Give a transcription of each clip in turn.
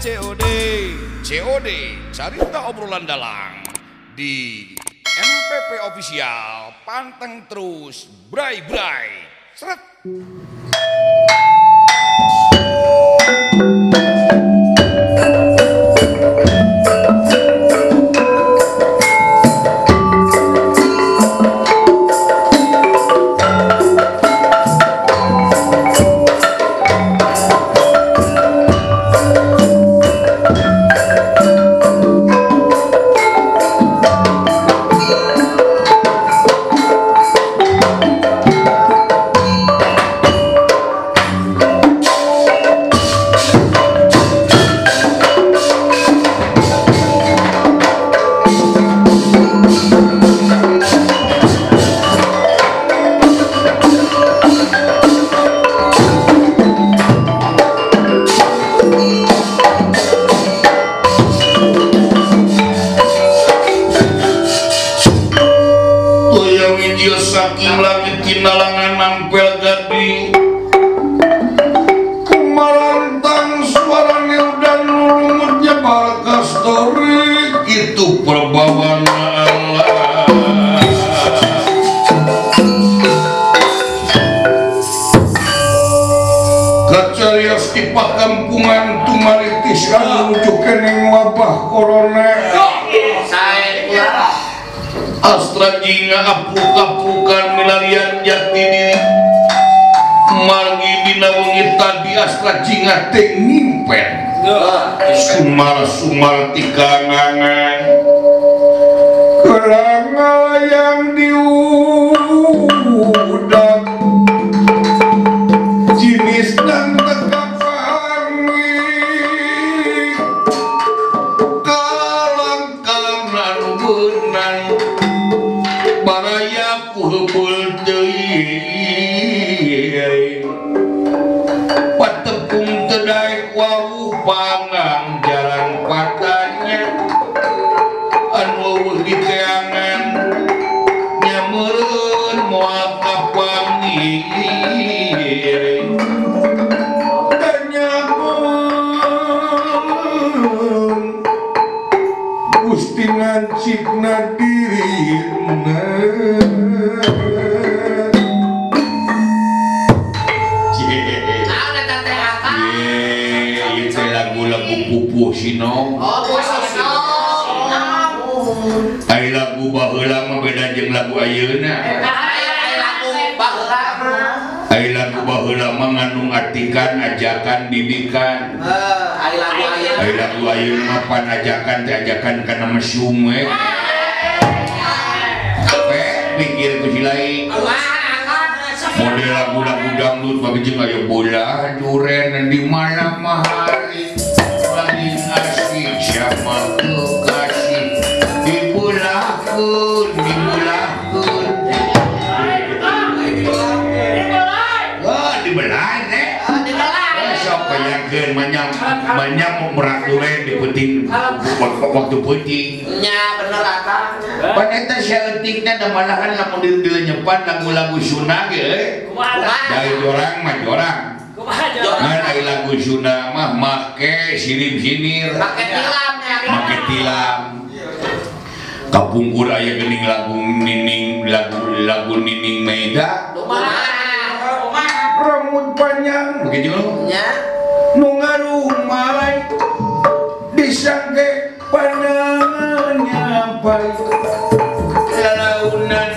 COD COD Carita Obrolan Dalang di MPP Official. Panteng terus, bray bray, seret. Astra jingga apuk-apukan milarian jati diri margi dina wengi tadi astra jingga teh ngimpen sumar-sumar tikangangan kelanga yang diudang jenis dan patepung tedai wau panggang jalan patanya anu diteangan nyameureun moal kapanggih tanyamun Gusti ngancikna dirina. Lagu-lagu pupuh sinong. Oh, pupuh sinong. Ai lagu baheula mah beda jeung lagu ayeuna. Ai lagu baheula mah. Ai lagu baheula mah ngandung artikan, ajakan, didikan. Ai lagu ayeuna. Ai lagu ayeuna mah panajakan teh ajakan kana mesum we. Kape pikir ku si lain. Model lagu-lagu dangdut bagi jeung aya bola duren di malam hari paling asik siapa kekasih dibulahkeun dibulahkeun wah dibelah teh sok bayangkeun manyam manyam merak duren di peuting waktu peuting nya bener akang. Pan eta saeutikna da malahan lamun dilenyepan lagu-lagu Sunda ge kumaha dari jorang mah jorang kumaha jorang ngan ari lagu Sunda mah make sirip-sinir make tilam make tilam kapungkur aya geuning lagu nining lagu nining Meida kumaha rambut panjang begitu nya nu ngarumai disangke pandangan nyampai lalaunan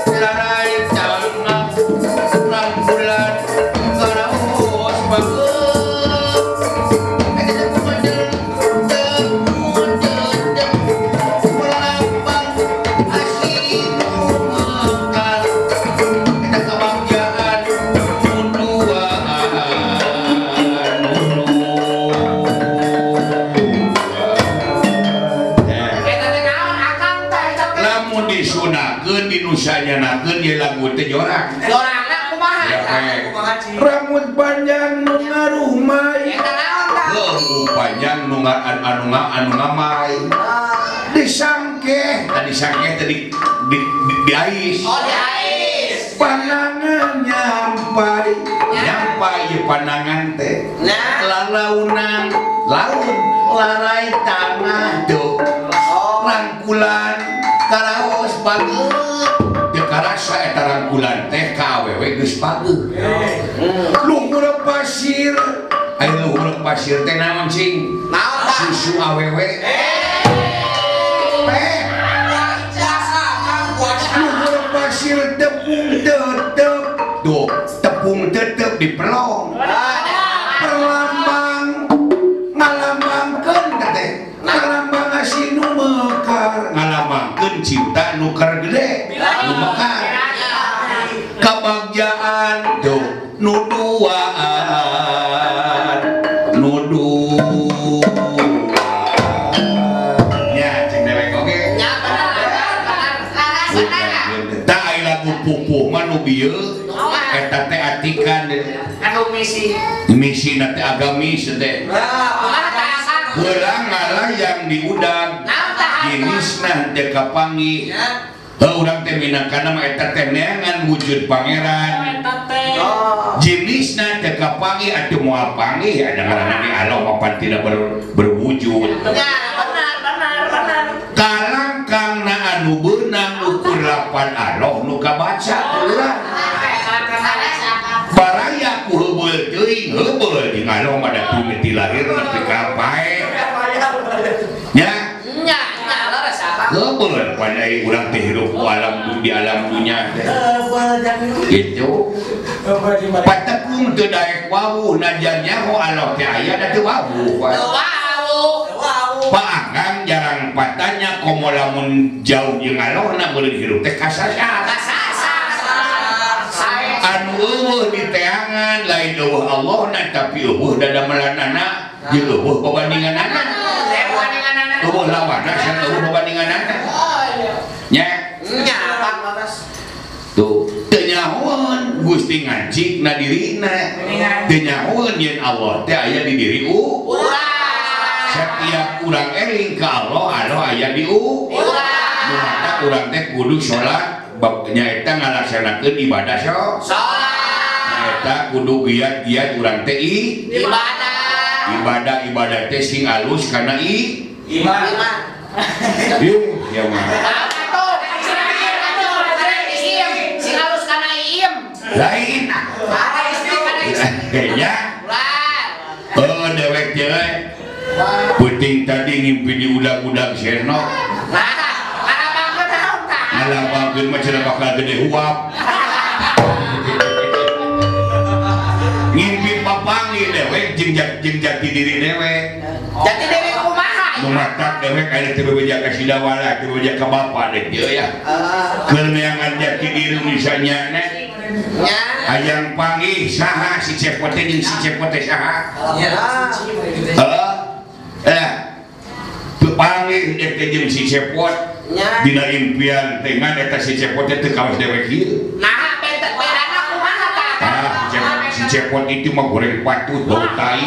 larai tanah rambulan karaos bagus. Dinusananakeun ye lagu teh jorang. Jorangna kumaha? Rambut panjang nu ngarumai. Eta naon tah? Heuh, panjang nu anu ngamai. Disangkeh, tadi disangkeh tadi diais. Oh, diais. Panangan nyampai. Nyampai ye panangan teh. Nah, lalaunan laun awewe geus pageuh. Luhur pasir, aya luhur pasir teh naon cing? Susu awewe. Luhur pasir tepung tetep, tuh tepung tetep dipelong. Perlambang ngalambangkeun teh, ngalambang asih nu mekar, ngalambangkeun cinta nu keur gede, nu mekar. Kabagjaan tuh nu duaan, nu duaan. Nya cing dewek oge. Nya bener. Tah aya lagu pupuh mah nu bieu eta teh atikan anu misi. Misi na teh agamis teh. Heula ngalayang diudag. Jenisna teh kapanggih. Heuh urang teh minangkana mah eta teh neangan wujud pangeran. Jenisna teh kapanggih atuh moal panggih ada ngaranna ge Allah mapan tidak berwujud. Ya, benar benar benar. Kalangkangna anu beunang ukur 8 Allah nu kabaca urang. Baraya ku heubeul teuing heubeul jeung Allah mah da mimiti lahir nepi ka pae. Nya nya nya leres apa? Heubeul pandai urang teh hirup ku alam di alam dunya teh. Gitu. Patekung teu daek wawuh najan nyaho Allah teh aya da teu wawuh. Teu wawuh. Paangang jarang patanya komo lamun jauh jeung Allahna meureun hirup teh kasasar. Anu eueuh di teangan lain eueuh Allahna tapi eueuh dadamelanana jeung eueuh babandinganana. Eueuh lawanna sareng eueuh babandinganana. Nya nya leres. Tuh teu nyahoeun Gusti ngancik na dirina. Teu nyahoeun yen Allah teh aya di diri urang. Setiap urang eling ka Allah, Allah aya di urang. Nu matak urang teh kudu salat bab nyaeta ngalaksanakeun ibadah salat. Nyaeta kudu giat-giat urang teh ibadah. Ibadah-ibadah teh sing alus kana iman. Ieu ya mah. Sing alus kana iim. Lain. Nya. Oh dewek teh. Puting tadi ngimpi di udag-udag seno. Ngalambangkeun mah cenah bakal gede huap. Ngimpi papanggih dewek jeung jati diri dewek. Jati diri kumaha? Nu matak dewek aya teu bebeja ka Sidawala, teu bebeja ka bapa dek ieu ya. Keur neangan jati diri misalnya nya. Hayang panggih saha si Cepot teh jeung si Cepot teh saha? Heeh. Panggih dek teh jeung si Cepot. Dina impian teh ngan eta si Cepot teh teu kawas dewek ieu. Nah, bedana kumaha tah? Ah, si Cepot itu mah goreng patut bau tai.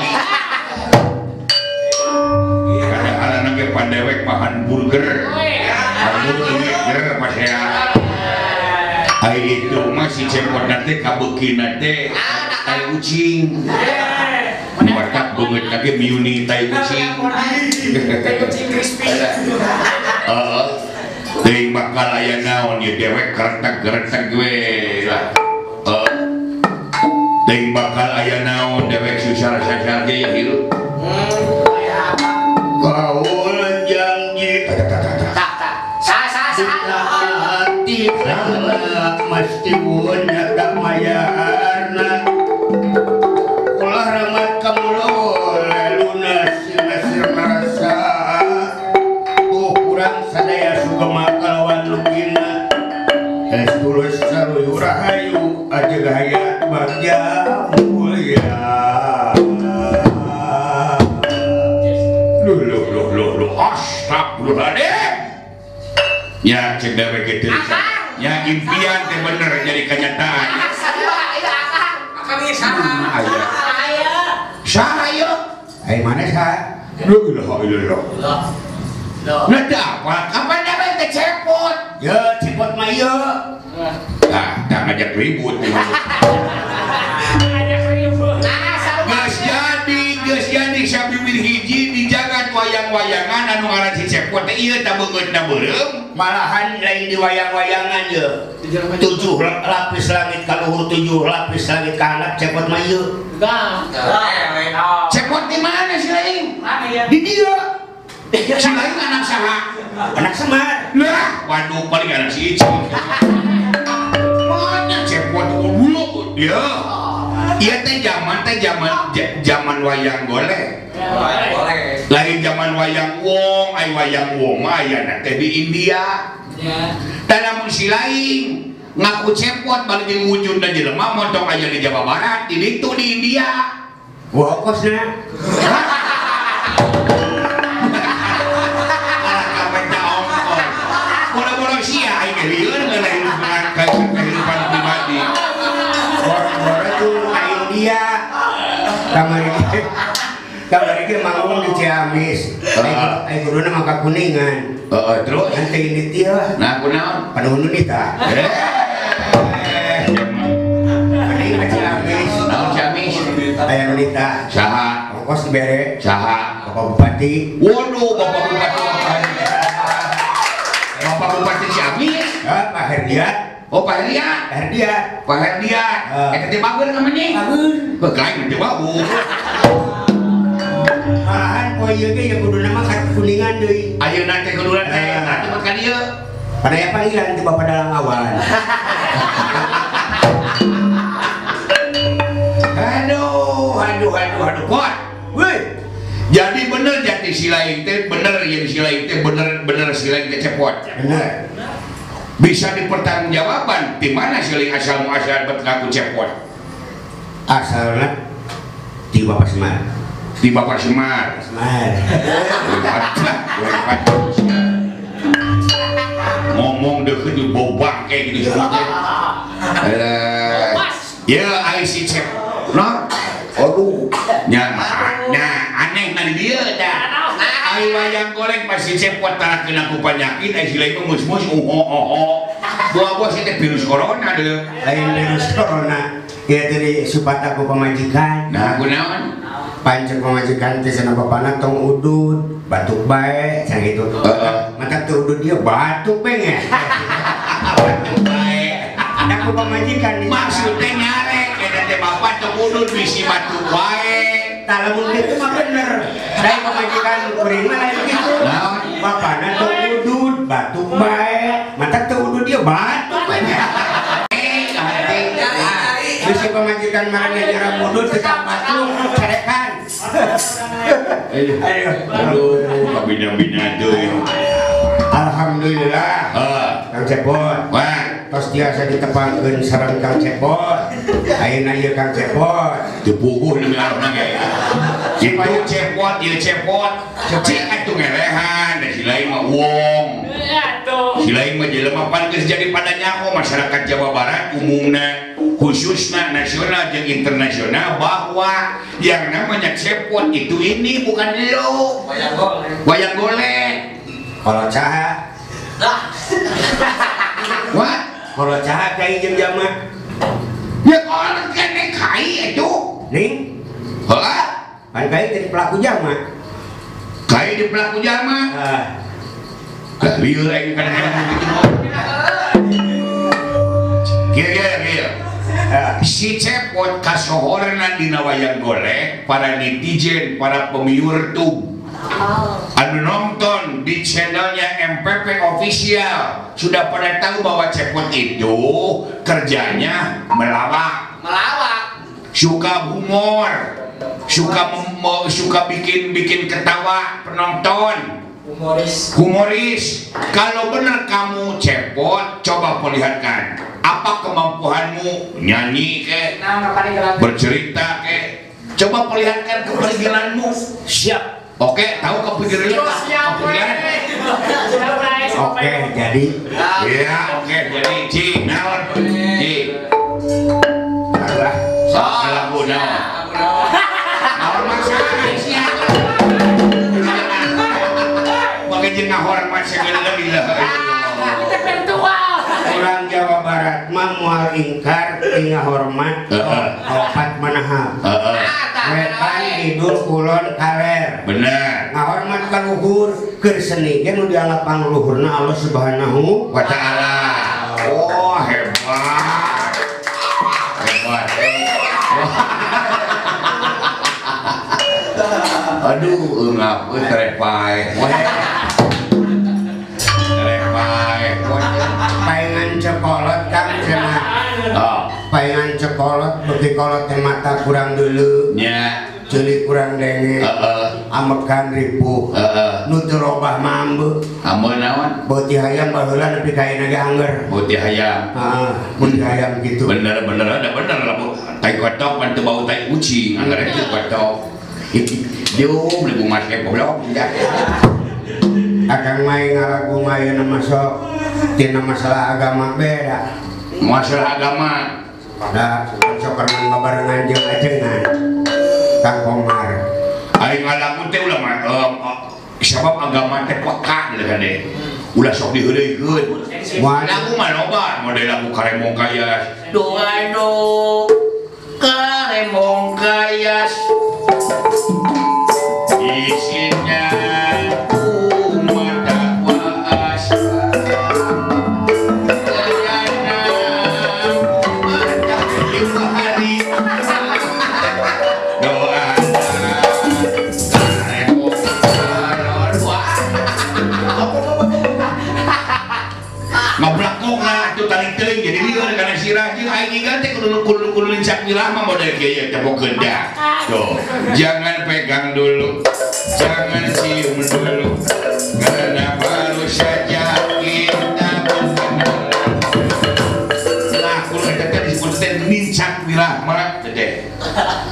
Kadang-kadang ge pandewek mah hamburger. Hamburger pasea. Ai itu mah si Cepot teh kabeukina teh tai ucing. Matak beungeut lagi miuni tai ucing. Tai ucing crispy. Heeh. Teuing bakal aya naon ieu dewek keretek-keretek we lah. Heeh. Teuing bakal aya naon dewek susah-susah ge ya hirup. Kaul janji tak tak. Sa sa sa. Hati salah mesti punya tak mayarna. Ulah rahmat kamu lunas nasir merasa. Tuh kurang sadaya sugema kalawan lukina. Es tulus saruyu rahayu aja gaya bagja mulia. Loh loh loh loh loh astagfirullahaladzim. Ya cek dewek gitu. Ya impian teh bener jadi kenyataan. Aya. Saha ieu? Ai mana saha? La ilaha illallah. Nah teu apa? Kapan dewek teh Cepot? Ya Cepot mah ieu. Tah, tah ngajak ribut. Ngajak ribut. Nah, geus jadi sabiwir hiji di jagat wayang-wayangan anu ngaran si Cepot. cepot teh ieu tah beungeutna beureum. Malahan lain di wayang-wayangan ye. 7 lapis langit ka luhur, 7 lapis langit ka handap cepot mah ieu. Cepot di mana si lain? Di dieu. Si lain anak saha? Anak Semar. Lah, waduh paling anak si Ici. Mana cepot dulu dia. Ieu teh zaman wayang golek. Lain zaman wayang wong, ai wayang wong mah ayana teh di India. Tah lamun si lain ngaku cepot balik jeung wujudna jelema montong aya di Jawa Barat, di ditu di India. Wah, kosna. Malah kapenca ongkos. Bola-bola sia aing lieur ngeunah kehidupan pribadi. Boro-boro tuh ka India. Kamari ge manggung di Ciamis. Ai kuduna mah ka Kuningan. Heeh, terus nanti ini teh lah. Nah, kunaon? Panuhun nita. Mending ka Ciamis. Naon Ciamis? Aya nunita. Saha? Ongkos dibere. Saha? Bapak Bupati. Waduh, Bapak Bupati. Bapak Bupati Ciamis? Hah, Pak Herdiat. Oh, Pak Herdiat. Herdiat. Pak Herdiat. Eta teh bageun ka maneh? Bageun. Beuh, teh babu. Malahan poe ieu ge ya kuduna mah ka Kuningan deui. Ayeuna teh kuduna teh atuh mah ka dieu. Pada aya panggilan ti Bapak Dalang Awan. Aduh, kuat. Woi. Jadi bener jati si lain teh bener yang si lain teh bener si lain teh cepot. Bener. Bisa dipertanggungjawaban di mana si lain asal muasal bet ngaku cepot? Asalna di Bapak Semar. Di Bapak Semar. Semar. Ngomong deket di bau bangke gitu sebutnya. Ya, ai si cep. Nah, aduh, nya, nah aneh na di dieu tah. Ai wayang golek pasti cepot tara kena ku panyakit, ai si lain mah mus-mus uho-oho. Buah-buah sih teh virus corona deui. Lain virus corona. Ieu teh disupata ku pamajikan. Nah, kunaon? Pancen pamajikan teh cenah bapana tong udud, batuk bae cenah kitu. Mata teu udud dia batuk bae nya. Batuk bae. Da ku pamajikan maksudnya nyarek eta teh bapak tong udud bisi batuk bae. Tah lamun kitu mah bener. Da pamajikan kuring mah lain kitu. Bapana tong udud, batuk bae. Mata teu udud dia batuk bae nya. Bisi pamajikan marane nyarap udud tetap batuk carekan. Aduh, kabina-bina deui. Alhamdulillah. Kang Cepot. Wah, tos tiasa ditepangkeun sareng Kang Cepot. Ayeuna ieu Kang Cepot. Teu puguh demi Allah ge. Kitu cepot, ieu cepot. Cik atuh ngelehan, da si lain mah wong. Si lain mah jelema pan geus jadi pada nyaho masyarakat Jawa Barat umumna, khususna nasional jeung internasional bahwa yang namanya cepot itu ini bukan lo. Wayang golek. Wayang golek. Kalau caha. Lah. Wah, kalau caha kai jeung jama. Ya kalau kene kai itu. Ning. Heeh. Pan kai jadi pelaku jama. Kai di pelaku jama. Heeh. Lah lieur aing kadang-kadang gitu. Kieu. Si cepot kasohorna dina wayang golek, para netizen, para pemiur tuh anu nonton di channelnya MPP Official sudah pada tahu bahwa cepot itu kerjanya melawak, suka humor, suka bikin ketawa penonton, humoris. Kalau benar kamu cepot, coba perlihatkan apa kemampuanmu, nyanyi ke, bercerita ke, coba perlihatkan keperigilanmu. Siap. Oke, tahu kepikiran? Kepikiran. Oke, jadi. Iya, oke, jadi. Ci, naon? Ci. Salah. Salah lagu naon? Naon masalah sia. Make jeung ngahormat segala lah. Kita virtual. Orang Jawa Barat mah moal ingkar tinggal hormat. Opat manahal. Heeh. Wetan kidul kulon kaler. Bener. Ngahormat ka luhur keur seni ge nu dianggap pangluhurna Allah Subhanahu wa taala. Oh, hebat. Hebat. Aduh, eungap euy tereh paeh. Tereh paeh. Paengan cekolot Kang cenah. Oh, paengan cekolot beuki kolot teh mata kurang deuleu. Nya, ceuli kurang denge. Heeh. Amekan ripuh. Heeh. Nu teu robah mah ambeu. Ambeu naon? Beuti hayam baheula nepi ka ayeuna ge angger. Beuti hayam. Heeh, beuti hayam kitu. Bener bener ada bener lah bu. Tai kotok pan teu bau tai kucing, angger itu kotok. Dieu beli bunga teh goblok. Akang main ngalagu main masuk tina masalah agama beda. Masalah agama. Da sok karena babarengan jeung ajengan. Kang Komar. Aing ngalagu teh ulah mah sabab agama teh peka deui kan deh. Ulah sok diheureuykeun. Lagu mah loba, model lagu Karemong Kayas. Doa do Karemong Kayas. Isinya umat waas. Doa ngablakok lah atuh tarik teuing jadi lieur kana sirah jeung aing ingat teh kudu lincak wilah mah model kieu teh dah. Tuh, jangan pegang dulu, jangan cium dulu, karena baru saja kita berkenalan. Nah, kudu eta teh disebut teh nincak wilah mah teh.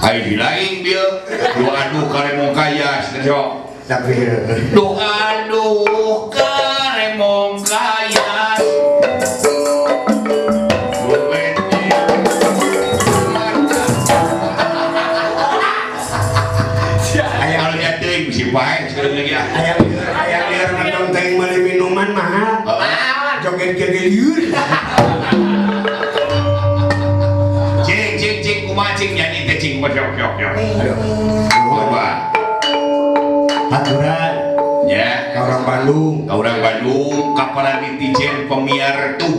Ai dilaing dieu, doa aduh karemong kayas teh sok. Tapi doa aduh karemong kayas. Ayam lieur ngetong teuing meuli minuman mahal. Joget ge lieur. Cing cing cing kumaha cing nyanyi teh cing kumaha sok sok sok. Aduh. Coba. Aturan nya ka urang Bandung, ka urang Bandung ka para netizen pemiar tuh.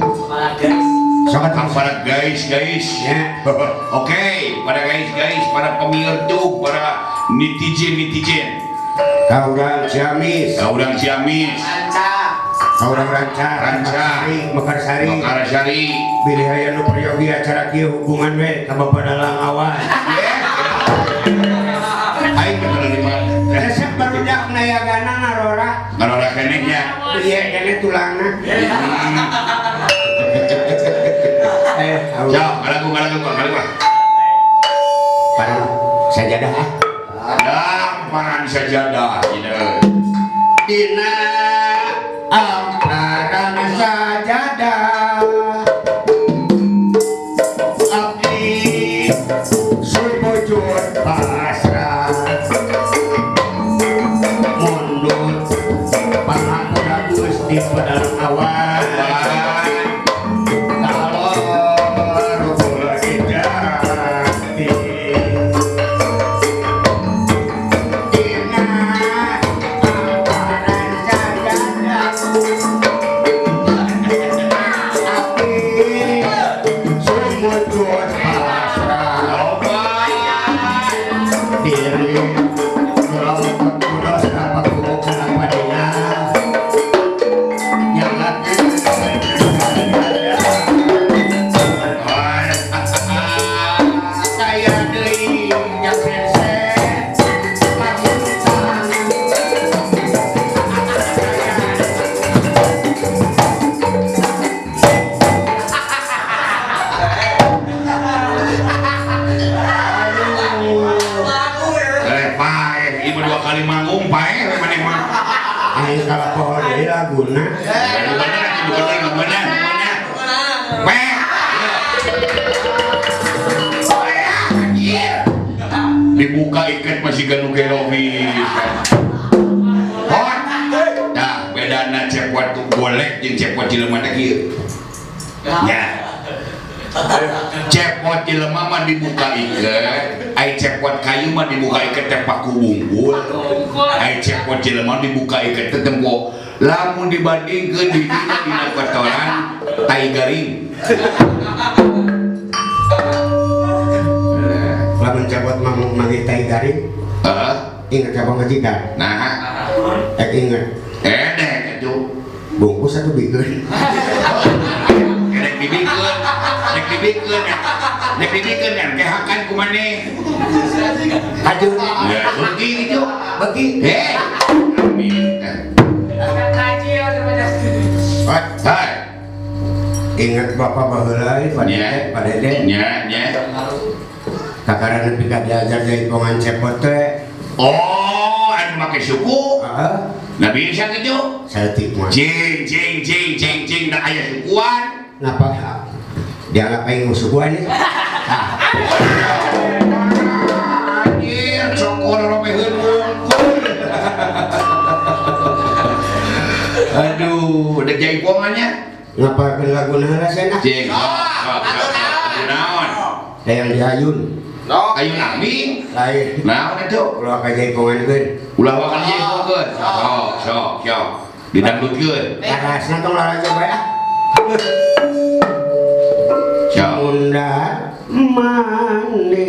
Sok ka para guys guys. Ya. Oke, para guys guys, para pemiar tuh, para netizen netizen. Ka urang Ciamis, ka urang Ciamis, ka urang Ranca, Ranca, Mekarsari, Mekarsari. Bilih aya nu peryogi acara kieu hubungan we ka Bapak Dalang awan. Aing teh menerima. Resep barudak nayagana ngarora. Ngarora keneh nya. Ieu keneh tulangna. Sok, ngalagu ngalagu ngalagu. Parang sajadah ah. Amparan sajadah dina. Dina amparan sajadah abdi sumujud pasrah mundut pangampura Gusti Pedalang awan. Dibuka iket masih ganu gelobi. Hot. Nah, bedana cepot golek jeung cepot jelema teh kieu. Nya. Cepot jelema mah dibuka iket, ai cepot kayu mah dibuka iket teh paku wungkul. Ai cepot jelema dibuka iket teh tempo. Lamun dibandingkeun di dina kotoran tai garing. Lamun cepot mah manggih tai garing. Heeh. Ingat ka pamajikan? Nah. Ingat. Edek atuh. Bungkus atuh bikeun. Edek dibikeun. Rek dibikeun ya. Rek dibikeun kan kehakan ku maneh. Aduh. Ya, beuki kitu. Beuki. Heh. Amin. Hai. Ingat bapak baheula ieu Pak Dede. Nya, nya. Kakara nepi ka diajar jaipongan cepot teh. Oh, anu make suku. Heeh. Nah bisa kitu. Saeutik mah. Cing cing cing cing cing da aya sukuan. Napa? Dianggap aing sukuan ya? Anjir, cokor robeheun wungkul. Aduh, udah jaipongannya. Ngapalkeun lagu naon cenah? Cing. Lagu naon? Hayang diayun. Ayun ami? Lain. Naon itu? Ulah ka jaipongankeun. Ulah ka jaipongankeun. Sok, sok, sok. Didangdutkeun. Larasna tong larajo bae ah. Munda manis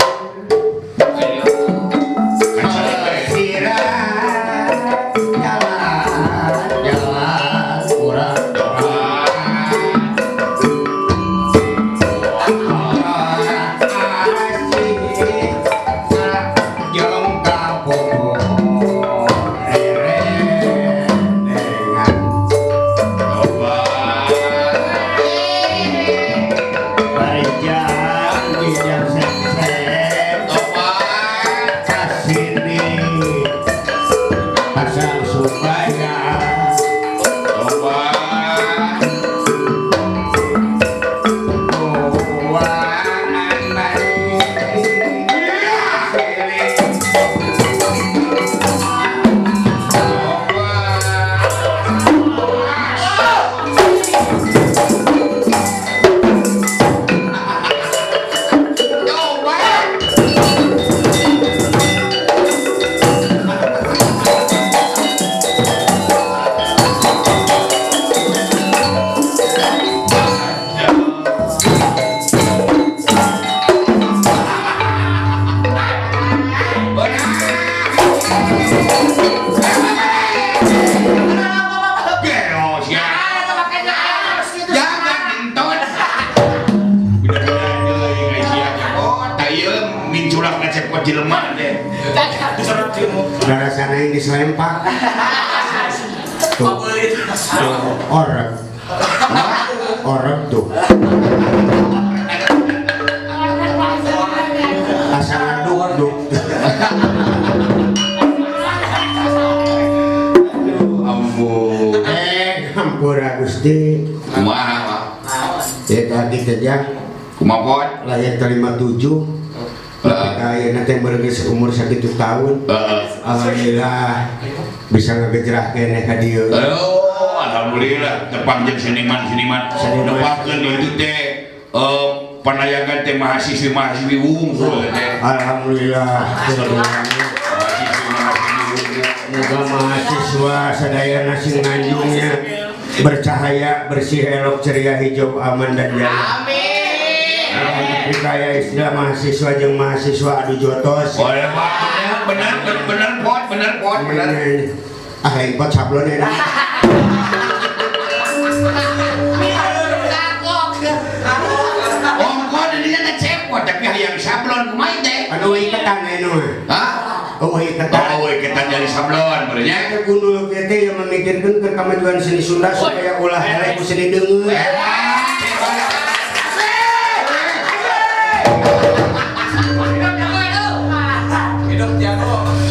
sirat jalan jalan kurang rasanya yang diselempak tuh, tuh orek orek tuh asal aduk-aduk. Ampun ampun Gusti kumaha ya tadi kerja kumaha lahir 57. Ayeuna teh geus umur 1 tahun. Alhamdulillah bisa ngagejrah keneh ka dieu. Oh, alhamdulillah tepang jeung seniman-seniman. Nepangkeun ditu teh panayagan teh mahasiswi-mahasiswi wungkul teh. Alhamdulillah. Moga mahasiswa sadayana sing nganjungnya bercahaya, bersih, elok, ceria, hijau, aman dan jaya. Amin. Kaya istilah mahasiswa jeung mahasiswa adu jotos. Oh, ya, benar benar pot benar pot benar. Ah, lain pot sablon ya. Ongko dirinya ngecepot tapi hayang sablon kumaha teh? Aduh iketan anu. Hah? Oh iketan. Oh iketan dari sablon berarti. Gundul kieu teh yang memikirkeun keur kamajuan seni Sunda supaya ulah eleh ku seni deungeun.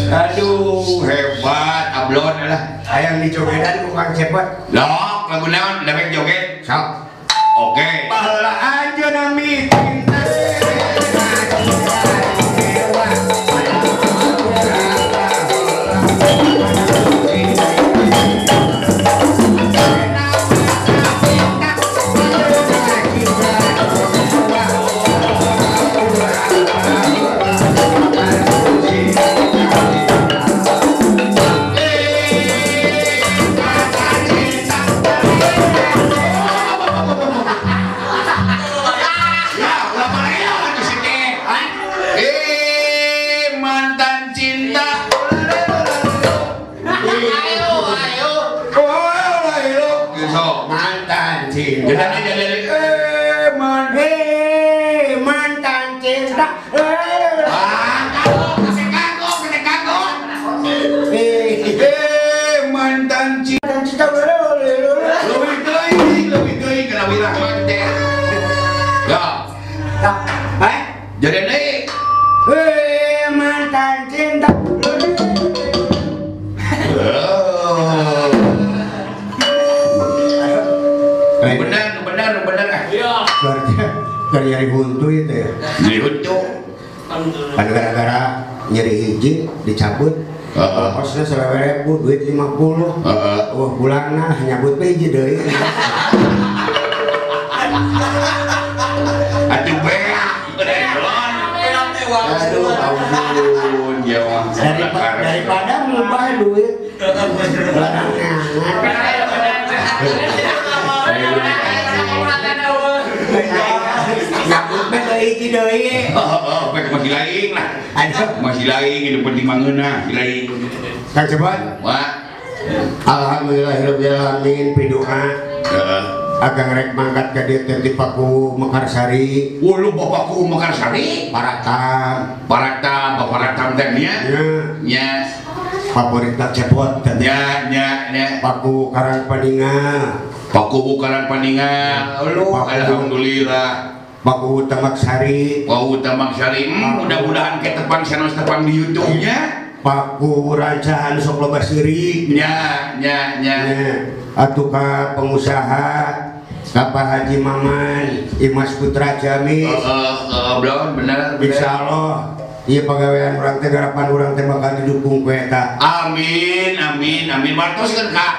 Aduh hebat ablon lah. Hayang dijogedan ku Kang Cepot. Lok lagu naon dewek joget? Sok. Oke. Baheula anjeunna mitin Mantan cinta. Ayo ayo. Oh, ayo. So, mantan cinta. Jadi mantan cinta. Mantan cinta. Leuwih deui kana wirahman teh. Ya. Jadi deui. Mantan cinta. Benar ah. Iya. Keur nyeri huntu itu ya. Nyeri huntu. Kan gara-gara nyeri hiji dicabut. Kosnya 1.000, duit 50. Wah, pulangna nyabut we hiji deui. Atuh beak. Aduh, ampun ya mah. Daripada ngubah duit. Nyabut we hiji deui. Heeh, pek masih lain lah. Masih lain itu penting mangeunah, lain. Kang Cepot. Wah. Alhamdulillahirabbil alamin pidu'a. Heeh. Akang rek mangkat ka dieu teh ti Paku Mekarsari. Ulu Bapakku Mekarsari? Paratam. Paratam, Bapak Ratam teh nya. Nya. Favorit Kang Cepot teh. Nya nya nya. Paku Karang Paninga. Paku Karang Paninga. Ulu alhamdulillah. Paku Tamaksari. Paku Tamaksari. Mudah-mudahan ke tepang sanos tepang di YouTube-nya. Paku Rancahan sok loba seuri. Nya nya nya. Atuh ka pengusaha Bapak Haji Maman Imas Putra Ciamis. Belum bener. Insyaallah ieu pagawean urang teh garapan urang teh bakal didukung ku eta. Amin amin amin. Wartos kan ka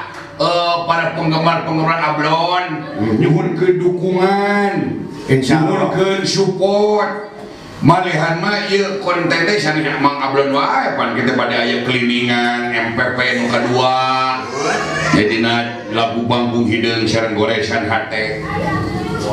para penggemar-penggemar Ablon nyuhunkeun dukungan, insyaallah nyuhunkeun support. Malihan mah ieu konten teh sanes Mang Ablon wae pan kita pada aya keliningan MPP nu kadua. Jadina lagu bangkung hideung sareng goresan hate.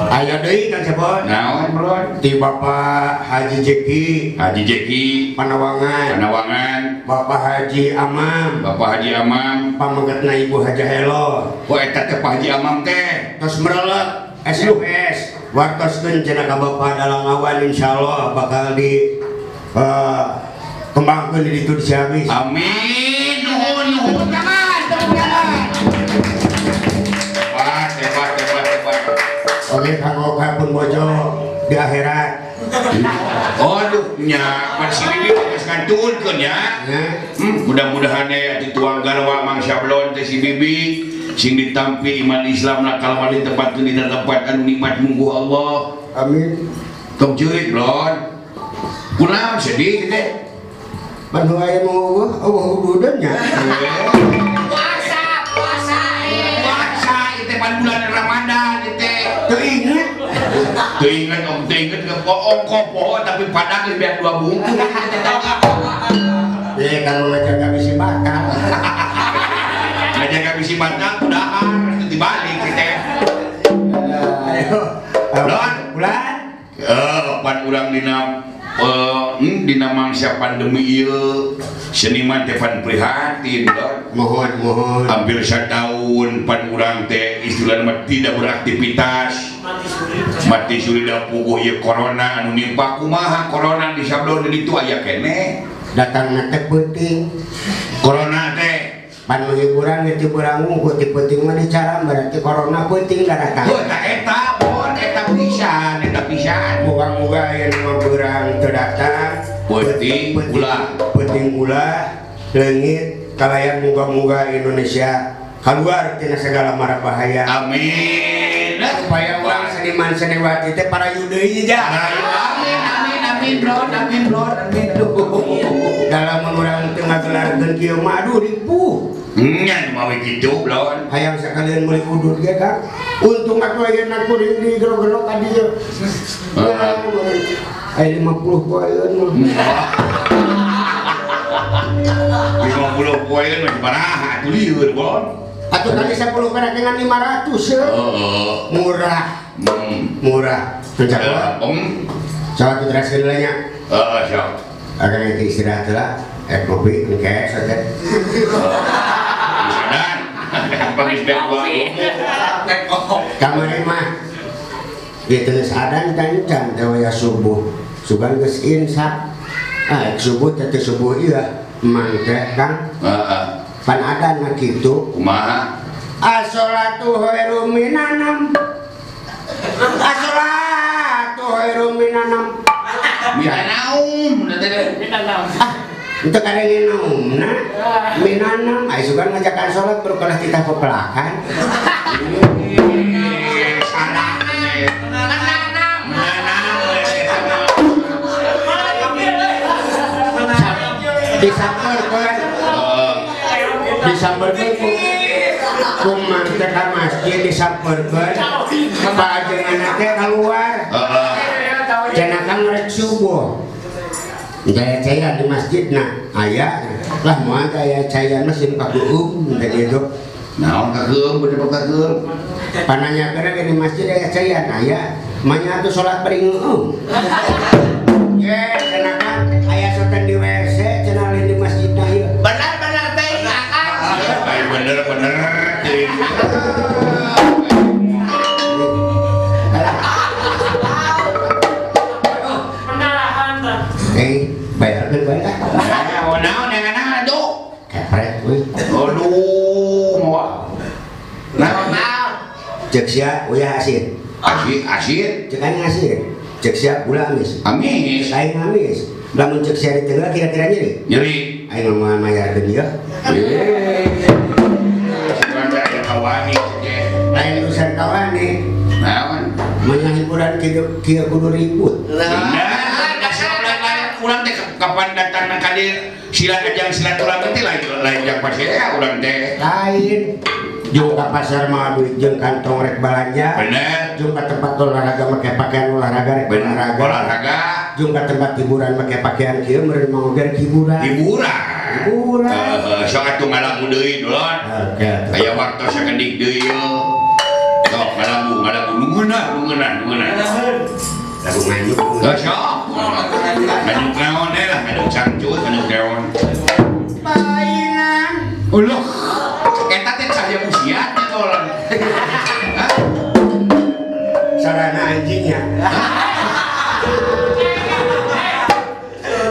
Aya deui Kang Cepot. Naon Blon? Ti Bapak Haji Jeki. Haji Jeki Panawangan. Panawangan. Bapak Haji Amam. Bapak Haji Amam. Pamegetna Ibu Haji Helo. Oh eta teh Pak Haji Amam teh. Tos merelek SMS wartoskeun cenah ka Bapak dalam awan insyaallah bakal di kembangkeun di ditu di Ciamis. Amin. Nuhun nuhun tangan tepuk tangan. Hebat hebat hebat hebat. Oke kanggo pun bojo di akhirat. Aduh nya pan si Bibi geus ngantunkeun nya. Mudah-mudahan aya dituang garwa Mang Sablon teh si Bibi sing ditampi iman Islam na kalawali tempatkeun di tempat anu nikmat mungguh Allah. Amin. Tong ceurik Blon. Kunaon sedih teh? Pan aya mah eueuh ududeun nya. Puasa, puasa. Puasa ieu teh pan bulan Ramadan ieu teh. Teu inget. Teu inget om teu inget ke ongko poho tapi padang geus beak dua bungkus. Ye kalau ngajaga bisi batal. Ngajaga bisi batal dahar itu dibalik teh. Ayo. Blon, bulan. Pan urang dina dina mangsa pandemi ieu seniman teh pan prihatin Blon. Mohon mohon. Hampir setahun pan urang teh istilahna mah tidak beraktivitas. Mati suri da puguh ieu corona anu nimpa kumaha corona di Sablon di ditu aya keneh. Datangna teh peuting. Corona teh pan hiburan ge teu berangung ku ti peuting mah dicaram berarti corona peuting datang. Heuh tah eta bon eta pisan eta pisan. Moga-moga aya nu beurang teu datang. Peuting ulah. Peuting ulah leungit kalayan moga-moga Indonesia keluar tina segala mara bahaya. Amin. Supaya urang seniman seniwati teh parayu deui ja. Amin amin amin Blon amin Blon amin. Dalam urang teu ngagelarkeun kieu mah aduh ripuh. Nya nu mawe kitu Blon. Hayang sakalian meuli udud ge Kang. Untung atuh ayeuna kuring di gero-gero ka dieu. Aya 50 poeun mah. 50 poeun mah baraha atuh lieur Blon. Atuh kali 10 perak dengan 500 ya. Heeh. Murah. Murah. Om. Salah teraskeun nya. Heeh, sok. Akang itu istirahat lah, kopi engke saja. Sadar. Pangis bek kamari mah ieu teh adan can teh waya subuh. Sugan geus imsak. Ah, subuh teh subuh ieu mang teh Kang. Heeh. Pan adan mah kitu. Kumaha? As-sholatu khairum minanam. As-sholatu khairum minanam. Minanaum teh. Minanaum. Ah, untuk ada naumna minanam ai sugan ngajakan salat berkalah titah pepelakan. Salah. Menanam. Disamperkeun. Disamperkeun ku mang teh ka masjid disamperkeun. Paajenganna teh kaluar. Heeh. Cenah kang rek subuh. Caya-caya di masjid nah aya lah moal teh aya caya mah sieun kageum teh kitu. Naon kageum bener kageum? Pananyakeun ge di masjid aya caya aya manya atuh salat bari ngeueum. Ye cenah kan aya sotan di WC cenah lain di masjidna ieu. Bener-bener teh akang. Ai bener-bener teh. Bayarkeun bae ah. Naon yang naon atuh? Kepret euy. Aduh, moal. Naon naon? Ceuk sia uyah asin. Asin, asin. Ceuk aing asin. Ceuk sia gula amis. Amis. Aing amis. Lamun ceuk sia ditengah kira-kira nyeri. Nyeri. Aing mah mayarkeun ieu. Eh. Sebenarnya aya kawani teh. Lain urusan kawani. Naon? Manya hiburan kieu kieu kudu ribut. Bener. Urang teh kapan datang ka dieu sila ajang silaturahmi teh lain jang pasea urang teh. Lain. Jeung ka pasar mah duit jeung kantong rek balanja. Bener. Jeung ka tempat olahraga make pakaian olahraga rek olahraga. Olahraga. Jeung ka tempat hiburan make pakaian kieu meureun mah oge hiburan. Hiburan. Hiburan. Heeh, sok atuh ngalagu deui Dolon. Oke. Aya waktos sakedik deui yeuh. Sok ngalagu, ngalagu nu ngeunah, nu ngeunah, nu ngeunah. Lagu nganyuk. Heuh sok. Nganyuk naon deh lah, nganyuk cangcut, nganyuk naon. Paingan. Uluh. Eta teh cahaya usia teh tolong. Hah? Sarana anjingnya.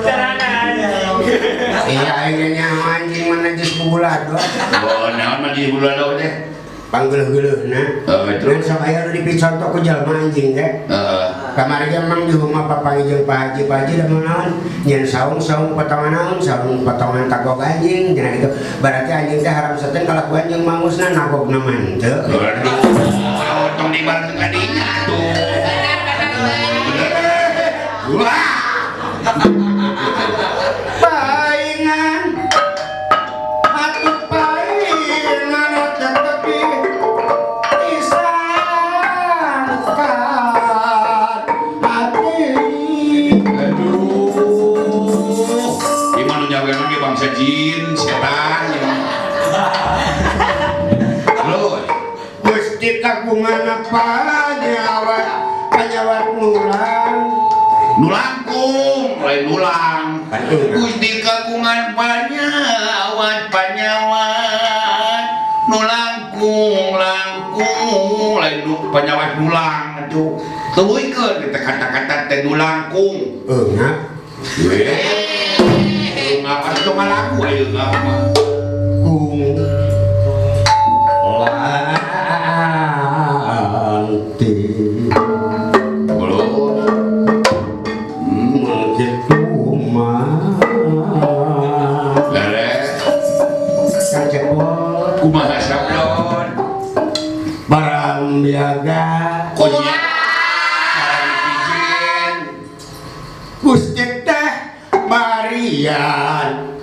Sarana anjing. Iya, aing nyaho anjing mana geus bubulado. Oh, naon mah geus bubulado teh? Panggeuleuh-geuleuhna. Heeh, terus sok aya nu dipicontok ku jalma anjing teh. Heeh. Kamari ge mang di rumah papanggih jeung Pak Haji, Pak Haji da naon? Nyen saung-saung potongan naon, saung potongan tagog anjing cenah kitu. Berarti anjing teh haram seten kalakuan jeung mangusna nagogna mah henteu. Aduh, tong dibareng ka dinya atuh. Wah. Paingan. Atuh paingan tetepi disangkat hati. Aduh. Ieu mah nu nyawean ge bangsa jin, setan. Terus Gusti kagungan panyawat, panyawat nulang. Nulangkung, lain nulang. Gusti kagungan panyawat, panyawat nulangkung, langkung, lain panyawat nulang atuh. Tuluikeun kita kata-kata teh nulangkung. Eungap. Weh. Ngapa atuh ngalagu ayeuna mah. Kung. Lanti. Kumaha sablon barang biaga konyak barang pijen Gusti teh barian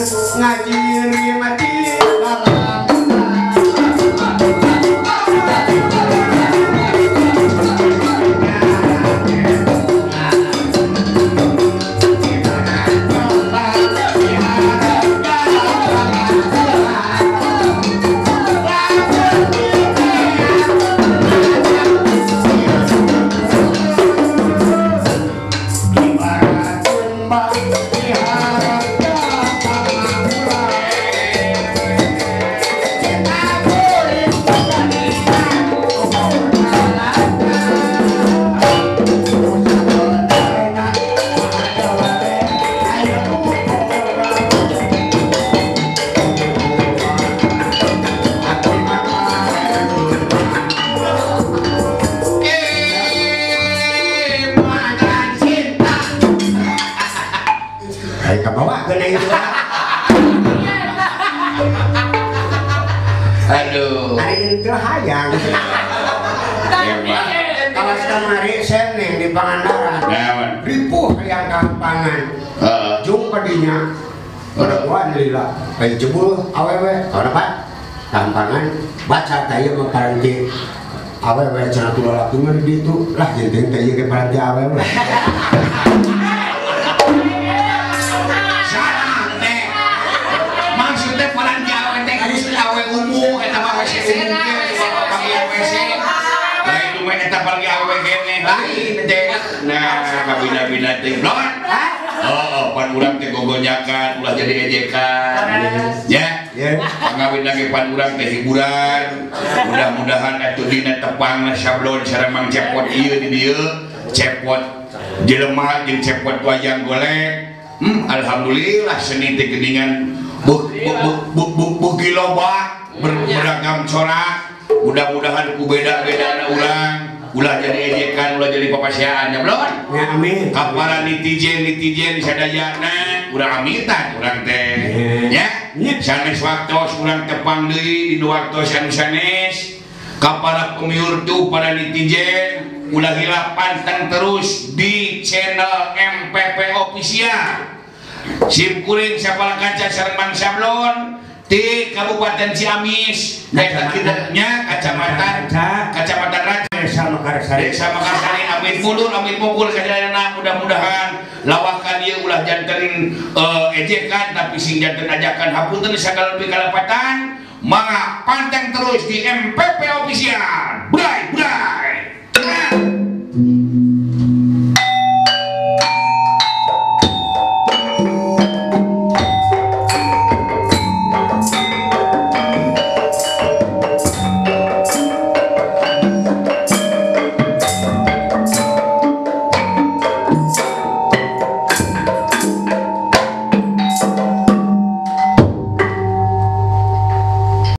ngaji mati Aduh. Hari itu hayang. Kalau kamari seneng di Pangandaran. Ripuh hayang kampangan. Jumpa dinya. Perempuan lila. Kayak jebul awewe. Kalau apa? Kampangan baca taya mah paranti awewe cenah tuh lalaki mah di ditu. Lah jenteng teh ieu ge paranti awewe. Salah teh. Maksudnya paranti awewe teh geus awe umum eta mah WC umum ge panggil WC. Lain nu eta panggil awewe keneh lain teh. Nah, kabina-bina teh blon. Oh, pan urang teh gogonyakan ulah jadi ejekan. Ya. Pangawin lagi pan urang teh hiburan. Mudah-mudahan atuh dina tepang sablon sareng Mang Cepot ieu di dieu. Cepot jelema jeung cepot wayang golek. Alhamdulillah seni teh geuningan beuki loba beragam corak. Mudah-mudahan ku beda-bedana urang ulah jadi ejekan, ulah jadi papasiaan ya belum? Ya amin. Kapara netizen sadayana urang amitan urang teh. Ya, sanes waktos urang tepang deui dina waktos anu sanes. Kapara pemiurtu para netizen ulah hilap panteng terus di channel MPP Official. Sim kuring sapala kaca sareng Mang Sablon di Kabupaten Ciamis, nya Kacamatan Raja, Desa Mekarsari. Desa Mekarsari. Amin mulur, amin mukul sadayana. Mudah-mudahan lawakan ieu ulah janten ejekan tapi sing janten ajakan. Hapunten sagala lebih kalepatan. Mangga panteng terus di MPP Official. Bye bye.